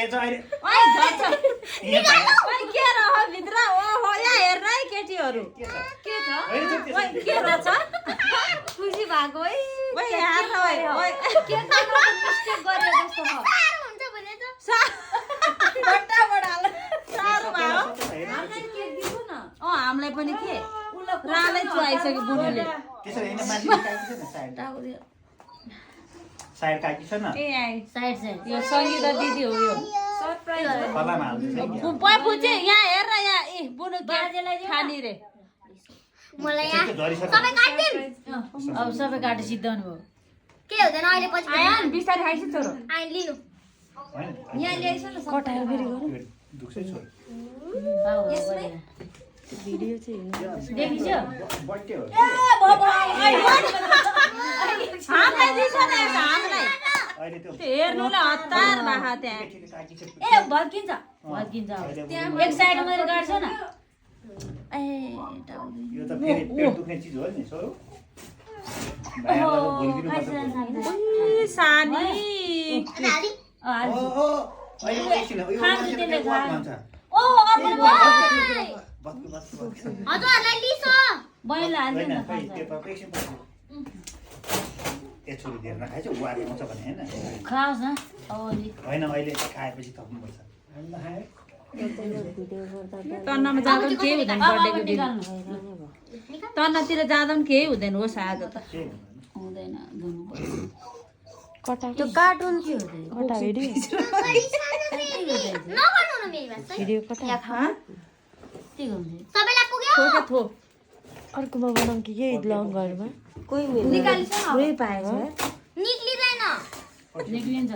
हेर्छ अहिले ओइ झर्छ ओइ के रह भित्र ओहो यहाँ हेर है केटीहरु के छ ओइ के रहेछ खुसी भएको है ओइ यहाँ त ओइ के मिस्टेक गरे जस्तो छ हुन्छ भने त बट्टा बडाल सारो भयो हामीलाई के दिनु न हामीलाई पनि के रालै चुआइसक्यो बुनुले त्यसो हैन मान्छे काकी छ न साइड साइड काकी छ न ए आई साइड यो संगीता दिदी हो यो सरप्राइज कलामा हाल्छ पपु चाहिँ यहाँ हेर न यहाँ ए बुनु बाजेलाई खानी रे मलाई यहाँ सबै काट्दिन अब सबै काटे सिद्धाउनु भयो के हुँदैन अहिले पछि आयान बिस्तारै खाइछ छोरो आइ लिनु यहाँ ल्याइछ न कटायो फेरि गरौ दुख्छै छोरो यसमै भिडियो चाहिँ देखिछ बट्टे हो ए बाबा हामीलाई दिन्छ न एउटा हामीलाई अहिले त्यो हेर्नुलाई हतार भाखा त्यहाँ काकी छ ए भत्किन्छ एक साइड मैले गाड्छ न ए यो त फेरि पेट दुख्ने चीज हो नि छोरो भाइहरुलाई त भुलिदिनु पर्छ सानी ओहो अहिले एकछिन यो मान्छेले के भन्छ ओ अर्को बस्नु हजुरहरुलाई लिसो बैला हाल्नु हैन न खै त्यो त एकछिन ए छोरी दिएर नखाइछ उहाँले आउँछ भने हैन खाओस् न अलि हैन अहिले खाएपछि थप्नुपर्छ तन्नामा जाँदा पनि केही हुँदैन बर्थडेको दिन तन्नातिर जाँदा पनि केही हुँदैन होस् आज त हुँदैन धुनु कटा त्यो कार्टुन के कटा भिडियो नगर्नु न मेरी बात भिडियो कटा या खा के हुन्छ सबैलाई पुग्यो थोक थोक अर्कोमा बनाउँ कि के लङ घरमा कोही निकालिछ न पुरै पाएछ निक्लिदैन निक्लिन्छ